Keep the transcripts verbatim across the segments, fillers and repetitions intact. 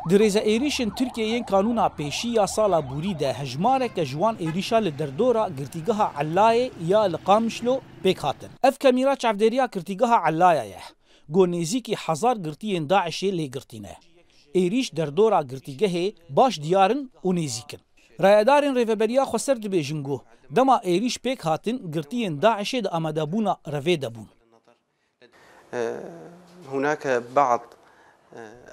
Di rêze êrîşên Tirkiyê yên kanûna pêşî ya sala borî de hejmareke ji wan êrîşa li derdora girtîgeha Ellayê ya li Qamişlo pêk hatin. Ev kamîra çavdêriya girtîgeha Ellaya ye. Ku nêzîkî hezar girtiyên DAIŞê lê girtî ne. Êrîş derdora girtîgehê baş diyar in û nêzîk in. Rayedarên Rêveberiya Xweser dibêjin ku dema êrîş pêk hatin, girtiyên DAIŞê di amadebûna revê de bûn. هناك بعض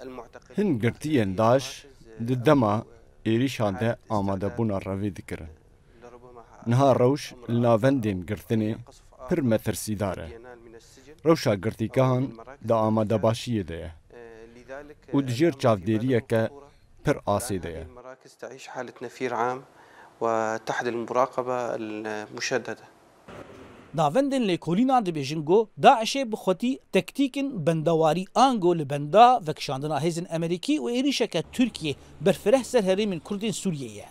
المعتقلين Hin girtiyên DAIŞ di dema êrîşan de amadebûna revê dikirin. Niha rewş li navendên girtinê pir metirsîdar e. Rewşa girtîgehan di amadebaşiyê de ye û di jêr çavdêriyeke pir asê de ye. المراكز تعيش حالة نفير عام وتحت المراقبة المشددة. Navendên lêkolînan dibêjin ku DAIŞê bi xwetî tektîkên bendewarî ango li benda vekişandina hêzên Amerîkî û êrîşeke Tirkiyê berfireh ser herêmên Kurdên Sûriyê ye.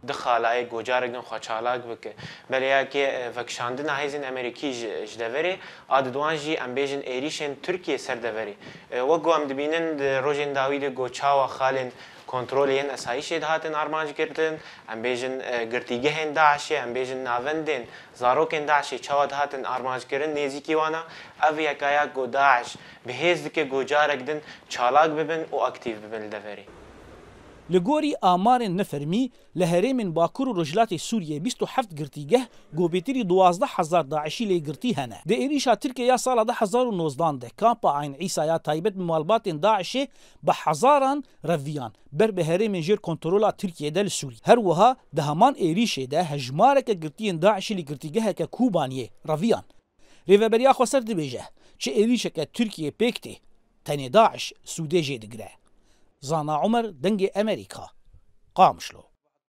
Di xalayê ku carek din xwe çalak bike. Belê ya ke, e, vekişandina hêzên Amerîkî ji, ji deverê, a di duan jî em bêjin êrîşên Tirkiyê ser deverê. E, wek ku em dibînin di rojên dawî de ku çawa xalên kontrolê yên esayîşê dihatin armanc girtin, em bêjin, e, girtîgehên DAIŞê, em bêjin navendên zarokên DAIŞê çawa dihatin armanc kirin nêzîkî wana, ev yeka ya ku DAIŞ bi hêz dike ku carek din çalak bibin û aktîf bibin li deverê. Li gorî amarên nefermî, li herêmên Bakur û Rojhilatê Sûriyê bîst û heft girtîgeh ku bêtirî duwazdeh hezar DAIŞî lê girtî hene. Di êrîşa Tirkiyê ya sala du hezar û nozdan de kampa Eyn Îsa ya taybet bi malbatên DAIŞê bi hezaran reviyan ber bi herêmên jêr kontrola Tirkiyê de li Sûriyê. Her wiha di heman êrîşê de hejmareke girtiyên DAIŞî li girtîgeheke Kobaniyê reviyan. Rêveberiya Xweser dibêje, çi êrîşeke Tirkiyê pêk tê, tenê DAIŞ sûdê jê digire. Zana Omer, Dengê Emerîka, Qamişlo.